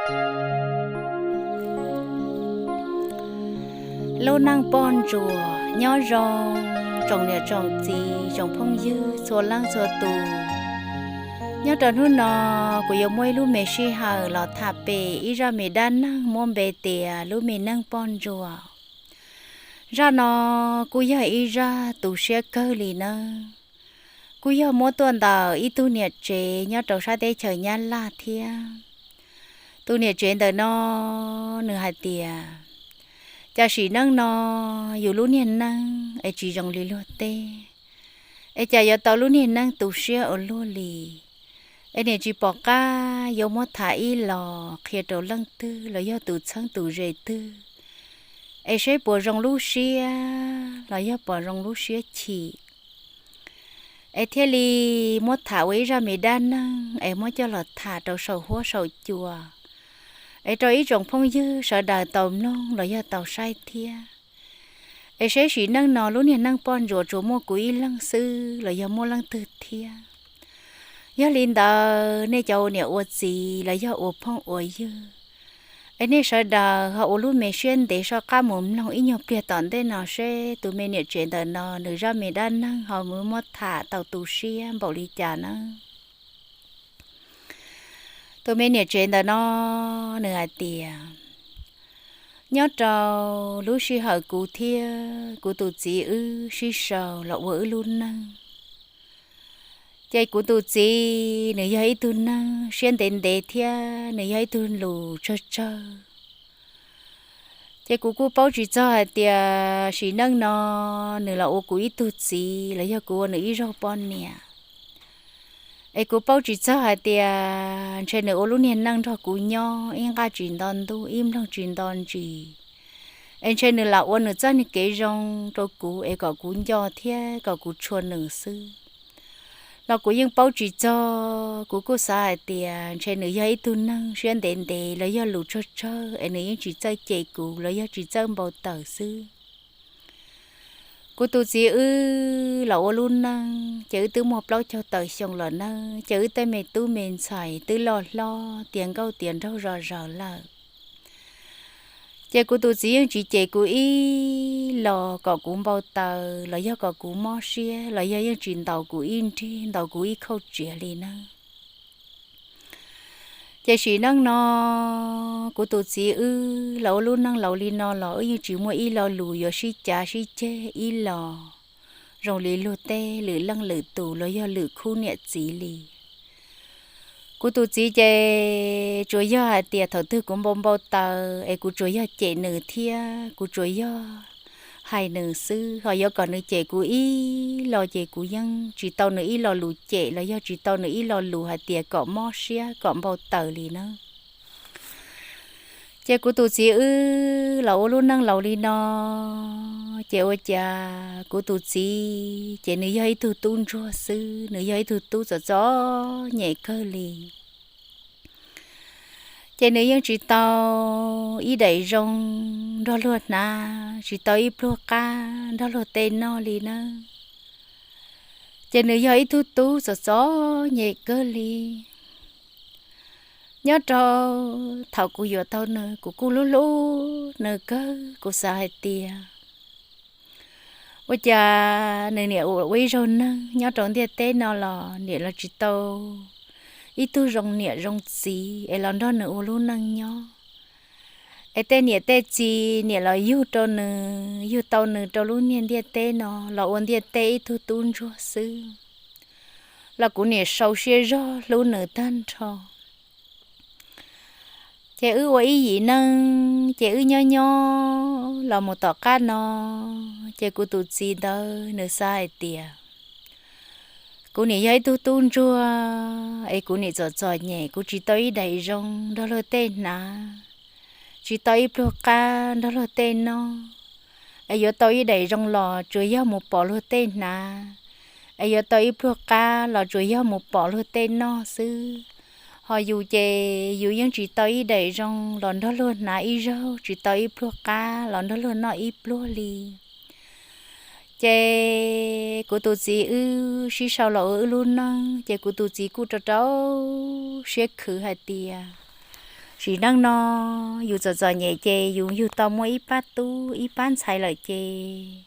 Lub neej poj ntsuam. Nyob zoo tsoom niam tsoom txiv tsoom phooj ywg txhua leej txhua tus. Nyob rau hnub no, kuv yuav muaj ib lub me sij hawm los tham pem ib zaj me dab neeg muaj npe tias lub me neej poj ntsuam. Zaj no kuj yog ib zaj tu siab kawg li nawb. Kuj yog muab tuaj ntawm ib tug niam tsev nyob rau sab teb chaws Nyab Laj thiab. Tus niam tsev ntawm no nws hais tias, cas sim neej no yus lub niag neej es tsis zoo li luag tej, es cas yuav tau lub niag neej tu siab ua luaj li. Es niam tsis pom qab yuav muab tham ib los qhia rau leej twg los yog tus txheeb tus ze twg, es seb puas zoo lub siab los yog puas zoo lub siab chim, es thiaj li muab tham ua ib zaj me dab neeg es muab coj los tham rau saum huab saum cua, es rau ib tsoom phooj ywg sawv daws tau mloog los yog tau saib thiab. Es seb sim neej no lub niag neej poj ntsuam tsuas muaj kuv ib leeg xwb los yog muaj leej twg thiab. Yog li ntawd nej cov ua niam ua txiv los yog ua phooj ua ywg, es nej sawv daws ho ua lub me siab ntev soj qab mus mloog ib nyuag pliag tom ntej no seb tus me niam tsev ntawm no nws zaj me dab neeg ho muab tham tau tu siab npaum li cas nawb. Tus me niam tsev ntawm no nws hais tias, nyob rau lub sij hawm kuv thiab kuv tus txiv wb sib sau los ua wb lub neej, ces kuv tus txiv nws yog ib tug neeg siab ntev ntev thiab nws yog ib tug lus tsawg tsawg. Ces kuv kuj paub tsis txog hais tias sim neej no nws los ua kuv ib tug txiv los yog kuv ua nws ib zaug poj niam. Es kuv paub tsis txog hais tias ntshe nws ua lub niag neej nrog kuv nyob ib nqaj tsis nto ntuj ib nploog tsis nto ntsis, es ntshe nws lam ua nws txoj niag kev zoo rau kuv es kom kuv nco thiab kom kuv tshua nws xwb. Los kuv yeej paub tsis txog, kuv kuj xav hais tias ntshe nws yog ib tug neeg siab ntev ntev los yog lus tsawg tsawg es nws yeej tsis txawj cem kuv los yog tsis txawj npau taws xwb. Kuv tus txiv wb los ua lub neej ces wb twb muaj plaub caug tawm xyoo los nawb, ces wb tej me tub me ntxhais twb loj hlob tiav nkauj tiav nraug zog zaws lawm. Ces kuv tus txiv yeej tsis cem kuv ib los kom kuv npau taws los yog kom kuv mob siab los yog yeej tsis ntaus kuv ib nrig ntaus kuv ib khauj tsiav li nawb. Ces sim neej no kuv tus txiv wb los ua lub neej laus li no los wb yeej tsis muaj ib lo lus yuav sib cav sib ceg ib los zoo li luag tej lwm leej lwm tus los yog lwm khub niam txiv li. Kuv tus txiv ces tsuas yog hais tias thaum twg kuv npau npau taws es kuv tsuas yog cem nws thiab kuv tsuas yog hais nws xwb, ho yuav kom nws cem kuv ib los ces kuv yeej tsis tau nws ib lo lus cem los yog tsis tau nws ib lo lus hais tias kom mob siab kom npau taws li nawb. Ces kuv tus txiv wb los ua lub neej laus li no, ces ua cas kuv tus txiv ces nws yog ib tug tub ntsuag xwb, nws yog ib tug tub txom txom nyem kawg li. Ces nws yeej tsis tau ib daim zoo nrog luag hnav, tsis tau ib pluag qab nrog luag tej noj li nawb. Ces nws yog ib tug tub txom txom nyem kawg li. Nyob rau thaum kuv yuav tau nws kuv kuj hlub hlub nws kawg, kuv xav hais tias ua cas nws niam ua ib zaug neeg nyob rau ntiaj teb no los niam los tsis tau ib tug zoo niam zoo txiv es los nrog nws ua lub neej nyob. Es tej niam tej txiv niam los yug rau nws, yug tau nws rau lub niag ntiaj teb no los ua ntiaj teb ib tug tub ntsuag xwb, los kuv niam sau siab zog hlub nws tag nrho. Ces wb ua ib yim neej, ces wb nyob nyob los mus tom qab no, ces kuv tus txiv ntawd nws xav hais tias kuv niam yog ib tug tub ntsuag es kuv niam txom txom nyem, kuv tsis tau ib daim zoo nrog luag tej hnav, tsis tau ib pluag qab nrog luag tej noj, es yuav tau ib daim zoo los tsuas yog mus pom luag tej hnav, es yuav tau ib pluag qab los tsuas yog mus pom luag tej noj xwb. Ho yus ces yus yeej tsis tau ib daim zoo los nrog luag hnav ib zaug, tsis tau ib pluag qab los nrog luag noj ib pluag li. Ces kuv tus txiv wb sib sau los ua wb lub neej, ces kuv tus txiv kuj rau rau siab khwv hais tias Sim neej no yus txom txom nyem ces yus yug tau muaj ib pab tub ib pab ntxhais lawm ces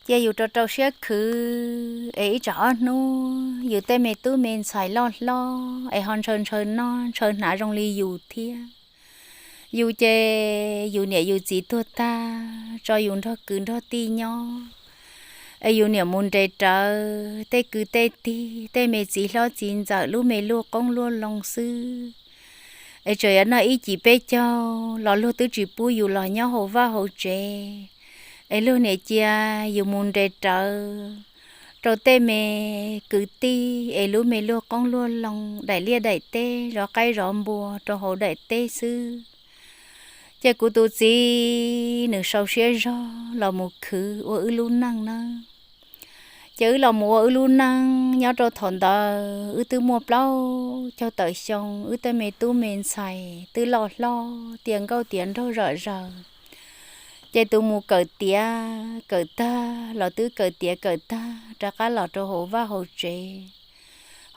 cia yus rau rau siab khwv es ib tsam ob hnub yus tej me tub me ntxhais loj hlob es ho ntshaw ntshaw noj ntshaw hnav zoo li yus thiab. Yus ces yus niam yus txiv tuag tag tso yus nrog kwv nrog tij nyob, es yus niam mus nres rawv tej kwv tej tij tej me txiv hlob txiv ntxawm lub me luaj qoob luaj loo xwb. Es tseem yuav noj ib cim peb caug los luag twb tsis pub yus los nyob hauv vaj hauv tsev, es luag niam cia yus mus nres rawv rau tej me kwv tij es lub me luaj qoob luaj loo daim liaj daim teb zov qaib zov npua rau hauv daim teb xwb. Ces kuv tus txiv nws sau siab zog los mus khwv ua wb lub neej nawb. Ces wb los mus ua wb lub neej nyob rau thaum ntawd wb twb muaj plaub caug tawm xyoo, wb tej me tub me ntxhais twb loj hlob tiav nkauj tiav nraug zom zaws. Ces tus mus kawm tiav kawm tag los twb kawm tiav kawm tag rov qab los rau hauv vaj hauv tsev,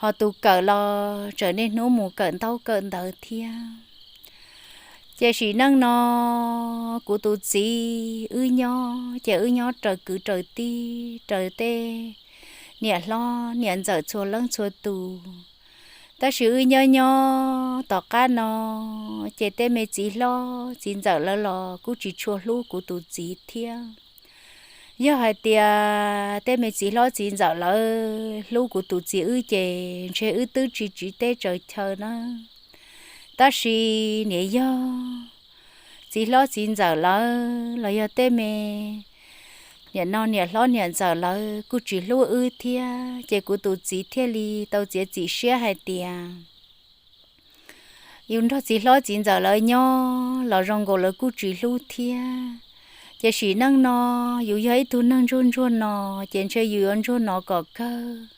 ho tus kawm los tseem niaj hnub mus kawm ntaub kawm ntawv thiab. Ces sim neej no kuv tus txiv wb nyob ces wb nyob raws kwv raws tij raws tej niam hlob niam ntxawm txhua leej txhua tus. Tab sis wb nyob nyob tom qab no ces tej me txiv hlob txiv ntxawm lawv los kuj tsis tshua hlub kuv tus txiv thiab. Yog hais tias tej me txiv hlob txiv ntxawm lawv hlub kuv tus txiv wb ces ntshe wb twb tsis tsiv teb tsaws chaw nawb. Tab sis niam yog txiv hlob txiv ntxawm lawv los yog tej me niam no niam hlob niam ntxawm lawv kuj tsis hlub wb thiab, ces kuv tus txiv thiaj li tau txiav txim siab hais tias yus nrog txiv hlob txiv ntxawm lawv nyob los zoo nkaus lawv kuj tsis hlub thiab. Ces sim neej no yus yog ib tug neeg ntsuag ntsuag no, ces ntshe yus yuav ntsuag no kom kawg.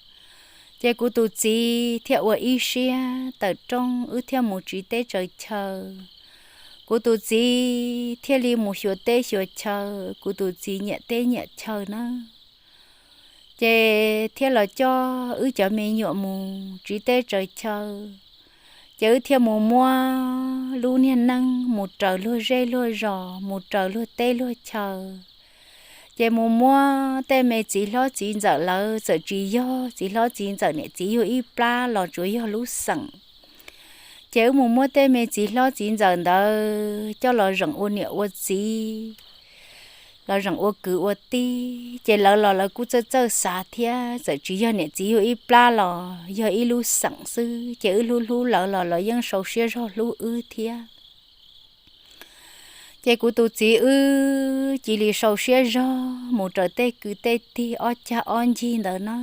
Ces kuv tus txiv thiaj ua ib siab tawm rooj wb thiaj mus tsiv teb tsaws chaw. Kuv tus txiv thiaj li mus xyuas teb xyuas chaw, kuv tus txiv nyiam teb nyiam chaw nawb. Ces thiaj los coj wb cov me nyuam mus tsiv teb tsaws chaw. Ces wb thiaj mus muab lub niag neej mus raws luag zej luag zos, mus raws luag teb luag chaw. Ces mus muab tej me txiv hlob txiv ntxawm lawv txawm tsis yog txiv hlob txiv ntxawm niam txiv yug ib plab los tsuas yog lub xeem. Ces wb mus muab tej me txiv hlob txiv ntxawm ntawd coj los zeem ua niam ua txiv, los zeem ua kwv ua tij, ces lawv los lawv kuj txawj txawj xav thiab, txawm tsis yog niam txiv yug ib plab los yog ib lub xeem xwb, ces wb hlub hlub lawv los lawv yeej sau siab zog hlub wb thiab. Ces kuv tus txiv wb cia li sau siab zog mus raws tej kwv tej tij ob cag ob ncig ntawd na.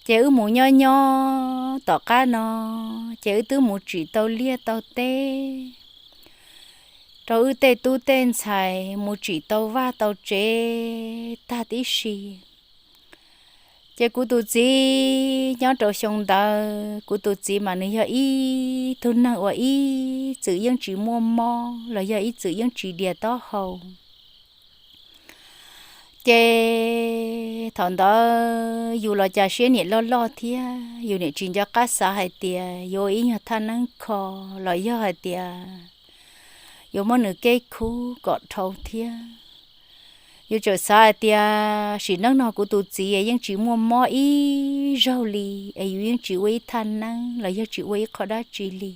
Ces wb mus nyob nyob tom qab no, ces wb twb mus tsim tau liaj tau teb rau wb tej tub tej ntxhais, mus tsim tau vaj tau tsev tag tib si. Ces kuv tus txiv nyob rau xyoo ntawd, kuv tus txiv mas nws yog ib tug neeg uas ib txwm yeej tsis muaj mob los yog ib txwm yeej tsis dias taub hau. Ces thaum ntawd yus los cas siab niam loj loj thiab, yus niam tsis nco qab xav hais tias yuav ua ib nyuag thaj neeb kho los yog hais tias yuav muab nws kev khub kom dhau thiab. Yus txawm xav hais tias sim neej no kuv tus txiv yeej tsis muaj mob ib zaug li, es yus yeej tsis ua ib thaj neeb los yog tsis ua ib qho dab tsi li.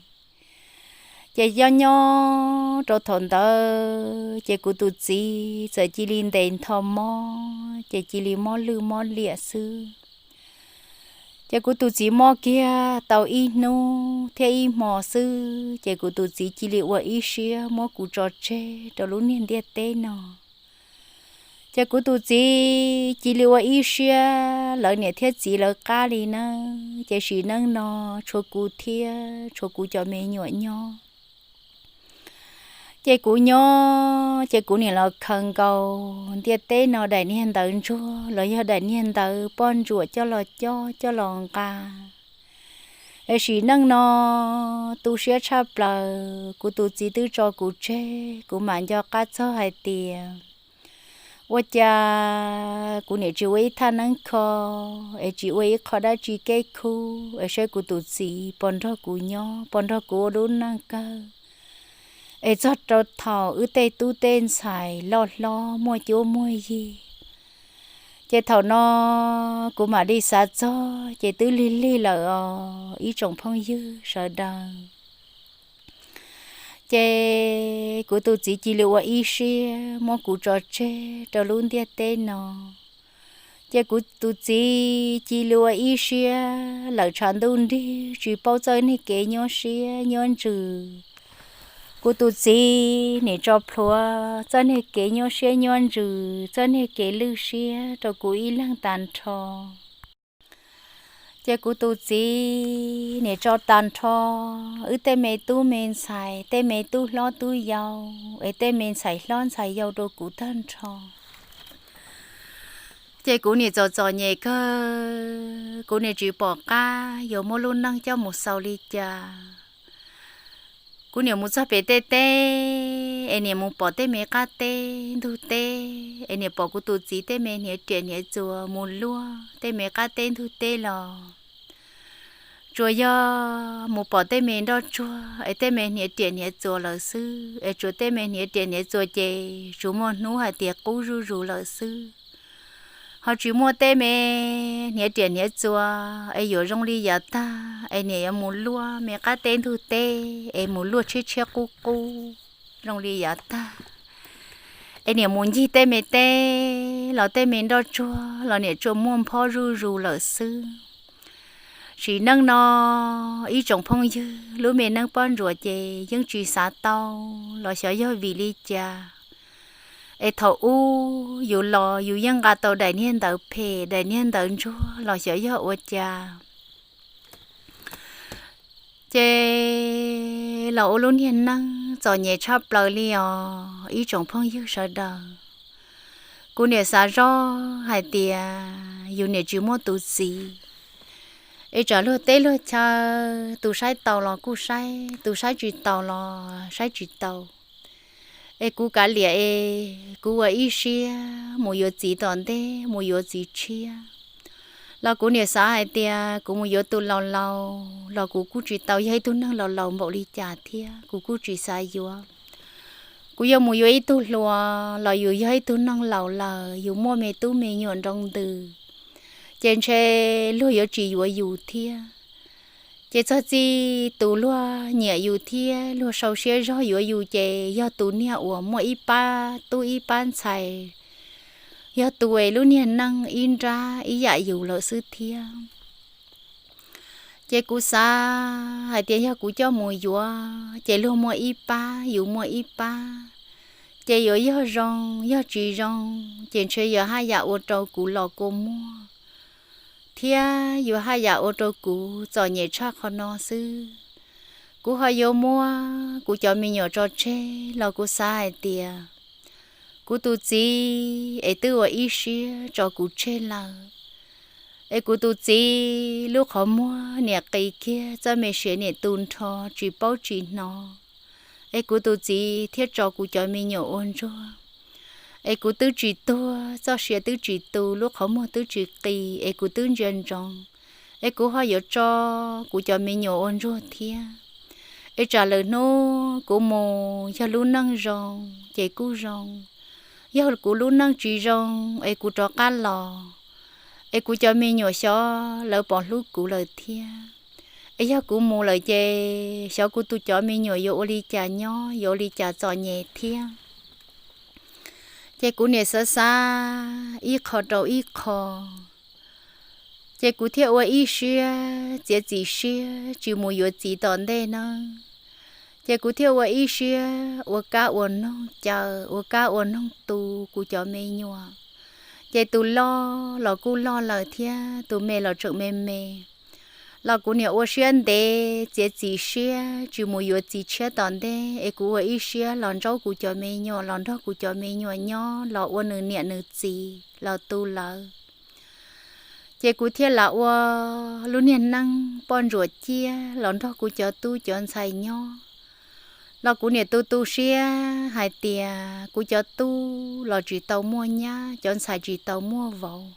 Ces nyob nyob rau thaum ntawd ces kuv tus txiv txawm cia li ntes ntho mob, ces cia li mob lwj mob liam xwb. Ces kuv tus txiv mob kiag tau ib hnub thiab ib hmo xwb, ces kuv tus txiv cia li ua ib siab muab kuv tso tseg rau lub niag ntiaj teb no. Ces kuv tus txiv cia li ua ib siab lawv niam thiab txiv lawv qab li na. Ces sim neej no tshuav kuv thiab tshuav kuv cov me nyuam nyob. Ces kuv nyob ces kuv niam los khaws nkaus ntiaj teb no daim niag ntawv ntsuag los yog daim niag ntawv poj ntsuam coj los coj coj los nqa. Es sim neej no tu siab tshaj plaws, kuv tus txiv twb tso kuv tseg, kuv mam nco qab txog hais tias Ua cas kuv niam tsis ua ib thaj neeb kho, es tsis ua ib qho dab tsi kev khuv, es saib kuv tus txiv puas nrog kuv nyob, puas nrog kuv ua lub neej kawg, es txog rau thaum wb tej tub tej ntxhais loj hlob muaj cuab muaj yig. Ces thaum no kuv mam li xav txog ces twb lig lig lawm os ib tsoom phooj ywg sawv daws. Ces kuv tus txiv cia li ua ib siab muab kuv tso tseg rau lub ntiaj teb no. Ces kuv tus txiv cia li ua ib siab lawm tshav ntuj nrig tsis paub txoj niag kev nyuaj siab nyuaj ntsws. Kuv tus txiv nim tso plhuav txoj niag kev nyuaj siab nyuaj ntsws, txoj niag kev lwj siab rau kuv ib leeg tag nrho. Ces kuv tus txiv nim tso tag nrho wb tej me tub me ntxhais, tej me tub hlob tub yau, es tej me ntxhais hlob ntxhais yau rau kuv tag nrho. Ces kuv nim txom txom nyem kawg, kuv nim tsis pom qab yuav muab lub neej coj mus xaus li cas. Kuv nim mus txog pem tej teb, es nim mus pom tej me qab teb ntug teb, es nim pom kuv tus txiv tej me hniav riam hniav txuas mus luaj tej me qab teb ntug teb los. Tsuas yog mus pom tej me nroj tsuag es tej me hniav riam hniav txuas lawm xwb, es tsuas tej me hniav riam hniav txuas ces tsuas muaj hnub hais tias qub zuj zus lawm xwb. Ho tsis muaj tej me hniav riam hniav txuas es yuav zoo li yav tag es nim yuav mus luaj me qab teb ntug teb es mus luaj tshiab tshiab qub qub zoo li yav tag. Es nim mus ncig tej me teb los tej me nroj tsuag los nim tsuas muaj nphob zuj zus lawm xwb. Sim neej no ib tsoom phooj ywg, lub me neej poj ntsuam ces yeej tsis xav tau los xyov yog vim li cas. Es thaum ub yus los yus yeej nqa tau daim niag ntawv phem daim niag ntawv ntsuag los xyov yog ua cas. Ces los ua lub niag neej txom nyem tshaj plaws li os ib tsoom phooj ywg sawv daws. Kuv nim xav zoj hais tias yus nim tsis muaj tus txiv, es tsam luag teb luag chaw, tus saib tau los kuj saib, tus saib tsis taus los saib tsis tau. Es kuv kav liam es kuv ua ib siab mus yuav txiv tom ntej, mus yuav txiv tshiab. Los kuv nim xav hais tias kuv mus yuav tus laus laus los kuv kuj tsis tau yog ib tug neeg laus laus npaum li cas thiab, kuv kuj tsis xav yuav. Kuv yog mus yuav ib tug hluas los yus yog ib tug neeg laus lawm, yus muaj me tub me nyuam nroo ntws, ces ntshe luag yuav tsis yuav yus thiab. Ces txog txij tus luag nyiam yus thiab luag sau siab zog yuav yus ces yog tus niag uas muaj ib pab tub ib pab ntxhais, yog tus es lub niag neej ib nrab ib yam yus lawm xwb thiab. Ces kuv xav hais tias yog kuv coj mus yuav ces luag muaj ib pab yus muaj ib pab, ces yuav yog zoo yog tsis zoo ces ntshe yuav haj yam ua rau kuv los kua muag, thiab yuav haj yam ua rau kuv txom nyem tshaj qhov no xwb. Kuv ho yuav muab kuv cov me nyuam tso tseg los kuv xav hais tias kuv tus txiv es twb ua ib siab tso kuv tseg lawm, es kuv tus txiv lub qhov muag niam qis kiag txoj me siav niam tu nrho tsis paub tsis hnov, es kuv tus txiv thiaj tso kuv cov me nyuam ua ntsuag. Es kuv twb tsis tuag, txoj sia twb tsis tu, lub qhov muag twb tsis qis, es kuv twb ntsia ntsoov, es kuv ho yuav tso kuv cov me nyuam ua ntsuag thiab. Es tsam lwm hnub kuv mus yog lub neej zoo ces kuj zoo, yog kuv lub neej tsis zoo es kuv rov qab los, es kuv cov me nyuam xyov lawv pom hlub kuv lawm thiab. Es yog kuv mus lawm ces xyov kuv tus cov me nyuam yuav ua li cas nyob, yuav ua li cas txom nyem thiab. Ces kuv niam xav xav ib qho rau ib qho, ces kuv thiaj ua ib siab txiav txim siab tsis mus yuav txiv tom ntej nawb. Ces kuv thiaj ua ib siab ua kab ua noog caw, ua kab ua noog tu kuv cov me nyuam. Ces tus loj los kuj loj lawm thiab tus me los tseem me me. Los kuv niam ua siab ntev txiav txim siab tsis mus yuav txiv tshiab tom ntej, es kuv ua ib siab los ntsaub kuv cov me nyuam, los nrog kuv cov me nyuam nyob, los ua nws niam nws txiv los tu lawv. Ces kuv thiaj lam ua lub niag neej poj ntsuam ciaj los nrog kuv cov tub cov ntxhais nyob. Los kuv niam tu tu siab hais tias kuv cov tub los tsis tau muaj nyab, cov ntxhais tsis tau muaj vauv.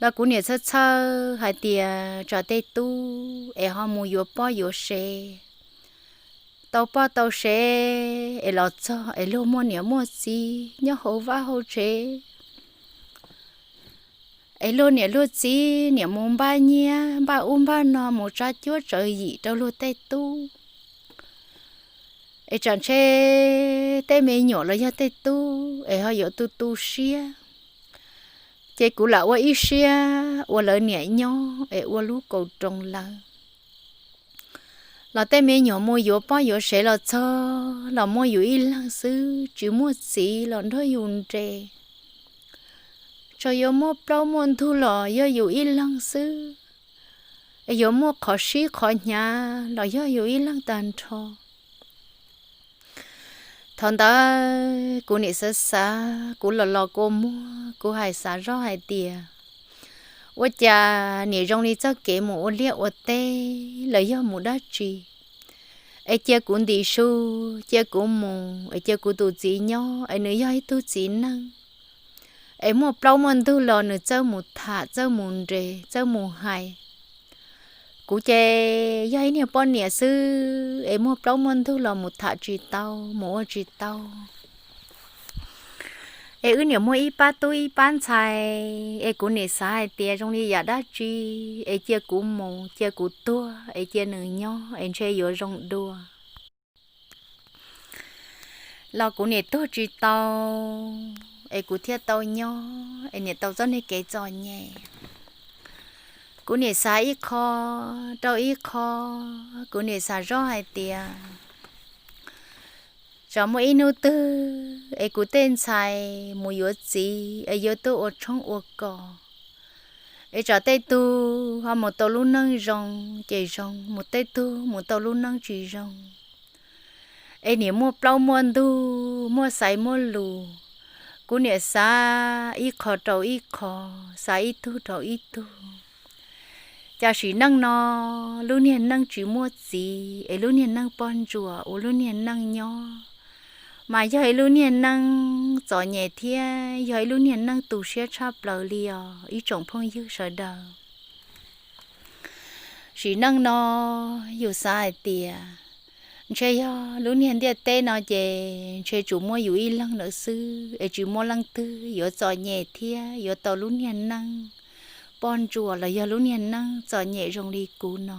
Los kuv niam txhawj txhawj hais tias tsam tej tub es ho mus yuav poj yuav sev, tau poj tau sev es los txog es luag muaj niam muaj txiv nyob hauv vaj hauv tsev, es luag niam luag txiv niam mus npaj nyiaj npaj ub npaj no mus tsa cuab tsawv yim rau luag tej tub. Es tsam ntshe tej me nyuam los yog tej tub es ho yuav tu tu siab, ces kuv lam ua ib siab ua lawv niam nyob es ua lub kaus roos lawv. Los tej me nyuam mus yuav poj yuav sev los txog los muaj yus ib leeg xwb, tsis muaj txiv los nrog yus nres. Txawm yuav muaj plaub muaj ntug los yog yus ib leeg xwb, es yuav muaj qhov sib qhov hnyav los yog yus ib leeg tag nrho. Thaum ntawd kuv niam xav xav, kuv los los kua muag, kuv hais xav zoj hais tias, ua cas niam zoo li txoj kev mus ua liaj ua teb los yog mus dab tsi, es cia kuv ntim su, cia kuv mus, es cia kuv tus txiv nyob, es nws yog ib tug txiv neej, es muaj plaub muaj ntug los nws txawj mus tham, txawj mus nres, txawj mus hais. Kuv ces yog ib niag poj niam xwb, es muaj plaub muaj ntug los mus tham tsis tau, mus ua tsis tau. Es wb niam muaj ib pab tub ib pab ntxhais, es kuv niam xav hais tias zoo li yam dab tsi, es cia kuv mus, cia kuv tuag, es cia nws nyob, es ntshe yuav zoo dua. Los kuv niam tuag tsis tau, es kuv thiaj tau nyob, es niam tau txoj niag kev txom nyem. Kuv niam xav ib qho rau ib qho, kuv niam xav zoj hais tias, tsam muaj ib hnub twg es kuv tej ntxhais mus yuav txiv es yuav tuaj ua tshoob ua kos, es tsam tej tug ho mus tau lub neej zoo ces zoo, mus tej tug mus tau lub neej tsis zoo, es niam muaj plaub muaj ntug, muaj xaiv muaj lus. Kuv niam xav ib qho rau ib qho, xav ib tug rau ib tug. Cas sim neej no lub niag neej tsis muaj txiv, es lub niag neej poj ntsuam ua lub niag neej nyob, mas yog ib lub niag neej txom nyem thiab yog ib lub niag neej tu siab tshaj plaws li os ib tsoom phooj ywg sawv daws. Sim neej no yus xav hais tias ntshe yog lub niag ntiaj teb no ces ntshe tsuas muaj yus ib leeg lawm xwb, es tsis muaj leej twg yuav txom nyem thiab yuav tau lub niag neej poj ntsuam los yog lub niag neej txom nyem zoo li kuv no.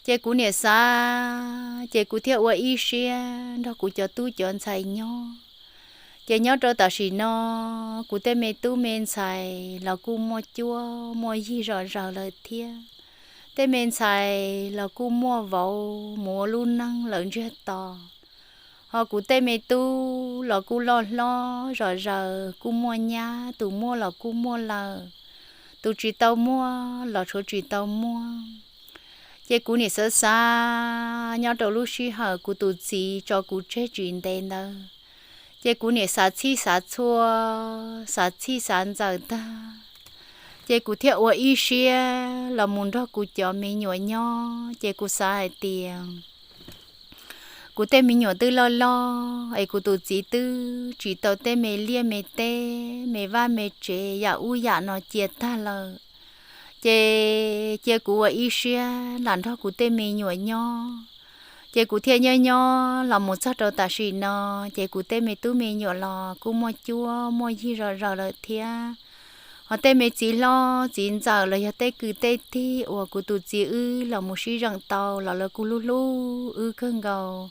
Ces kuv niam xav, ces kuv thiaj ua ib siab nrog kuv cov tub cov ntxhais nyob. Ces nyob rau tam sim no, kuv tej me tub me ntxhais los kuj muaj cuab muaj yig zom zaws lawm thiab. Tej me ntxhais los kuj muaj vauv mus ua lub neej lawm ntsiag to. Ho kuv tej me tub los kuj loj hlob zom zaws, kuj muaj nyab, tus muaj los kuj muaj lawm, tus tsis tau muaj los tshuav tsis tau muaj. Ces kuv niam xav xav nyob rau lub sij hawm kuv tus txiv tso kuv tseg tsis ntev ntawd, ces kuv niam xav txhij xav txhua, xav txhij xav ntxaws tag, ces kuv thiaj ua ib siab los mus nrog kuv cov me nyuam nyob. Ces kuv xav hais tias kuv tej me nyuam twb loj loj es kuv tus txiv twb tsis tau tej me liaj me teb, me vaj me tsev yam ub yam no cia tag lawm, ces cia kuv ua ib siab lam nrog kuv tej me nyuam nyob. Ces kuv thiaj nyob nyob los mus txog rau tam sim no, ces kuv tej me tub me nyuam los kuj muaj cuab muaj yig zom zaws lawm thiab. Ho tej me txiv hlob txiv ntxawm los yog tej kwv tej tij uas kuv tus txiv wb los mus sib zeem tau los lawv kuj hlub hlub wb kawg nkaus.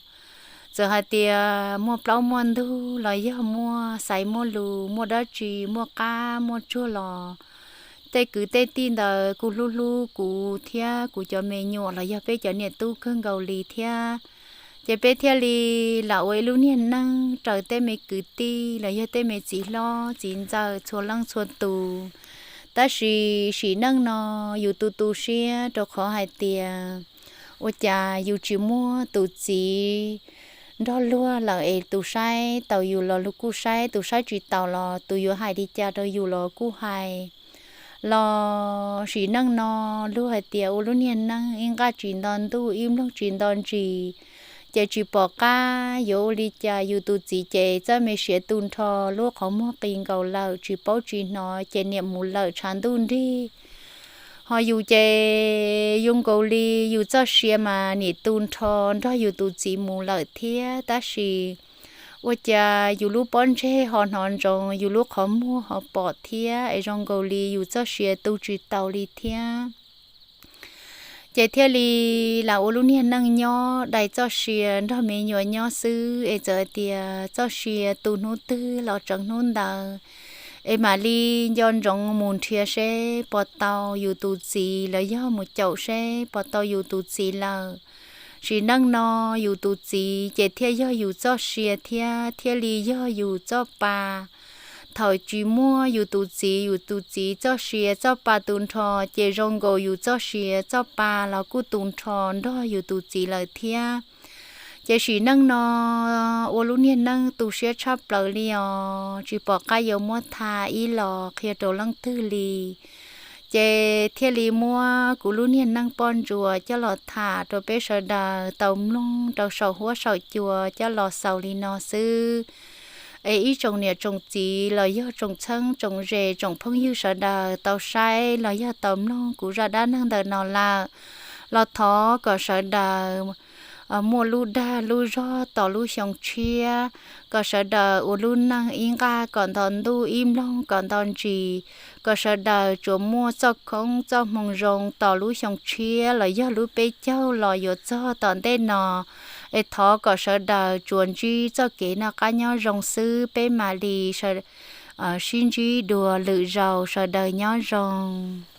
Txawm hais tias muaj plaub muaj ntug los yog muaj xaiv muaj lus, muaj dab tsi, muaj qab muaj tsuag los tej kwv tej tij ntawd kuj hlub hlub kuv thiab kuv cov me nyuam los yog peb cov niam tub kawg nkaus li thiab. Ces peb thiaj li lam ua ib lub niag neej raws tej me kwv tij los yog tej me txiv hlob txiv ntxawm txhua leej txhua tus. Tab sis sim neej no yus tu tu siab rau qhov hais tias ua cas yus tsis muaj tus txiv nrog luag lawm es tus saib taus yus los luag kuj saib, tus saib tsis taus los tus yuav hais li cas rau yus los kuj hais. Los sim neej no luag hais tias ua lub niag neej ib nqaj tsis nto ntuj ib nplooj tsis nto ntsis, Ces tsis pom qab yuav ua li cas, yus tus txiv ces txoj me siav tu nrho, lub qhov muag qis nkaus lawm, tsis paub tsis hnov, ces niam mus lawm tshav ntuj nrig. Ho yus ces zoo nkaus li yus txoj sia mas nim tu nrho nrog yus tus txiv mus lawm thiab, tab sis ua cas yus lub pob ntseg ho hnov ntsoov, yus lub qhov muag ho pom thiab, es zoo nkaus li yus txoj sia tu tsis taus li thiab. Ces thiaj li lam ua lub niag neej nyob dai txoj sia nrog me nyuam nyob xwb, es txawm tias txoj sia tu hnub twg los tseev hnub ntawd, es mam li nco ntsoov mus nrhiav seb puas tau yus tus txiv, los yog mus caum seb puas tau yus tus txiv lawm. Sim neej no yus tus txiv ces thiaj yog yus txoj sia thiab, thiaj li yog yus txoj pa. Thaum tsis muaj yus tus txiv, yus tus txiv txoj sia txoj pa tu nrho, ces zoo nkaus yus txoj sia txoj pa los kuj tu nrho nrog yus tus txiv lawm thiab. Ces sim neej no ua lub niag neej tu siab tshaj plaws li os, tsis pom qab yuav muab tha ib los qhia rau leej twg li. Ces thiaj li muab kuv lub niag neej poj ntsuam coj los tham rau peb sawv daws tau mloog rau saum huab saum cua coj los xaus li no xwb. Es ib tsoom niam tsoom txiv los yog tsoom txheeb tsoom ze tsoom phooj ywg sawv daws tau saib los yog tau mloog kuv zaj dab neeg ntawm no lawm, los thov kom sawv daws muaj lub dag lub zog tos lub xyoo tshiab, kom sawv daws ua lub neej ib nqaj kom nto ntuj ib nploog kom nto ntsis, kom sawv daws tsuas muaj txoj khoob txoj hmoo zoo tos lub xyoo tshiab los yog lub peb caug los yuav txog tom ntej no. Es thov kom sawv daws tsuas ntsib txoj kev noj qab nyob zoo xwb, peb mam li sib ntsib dua lwm zaus, sawv daws nyob zoo.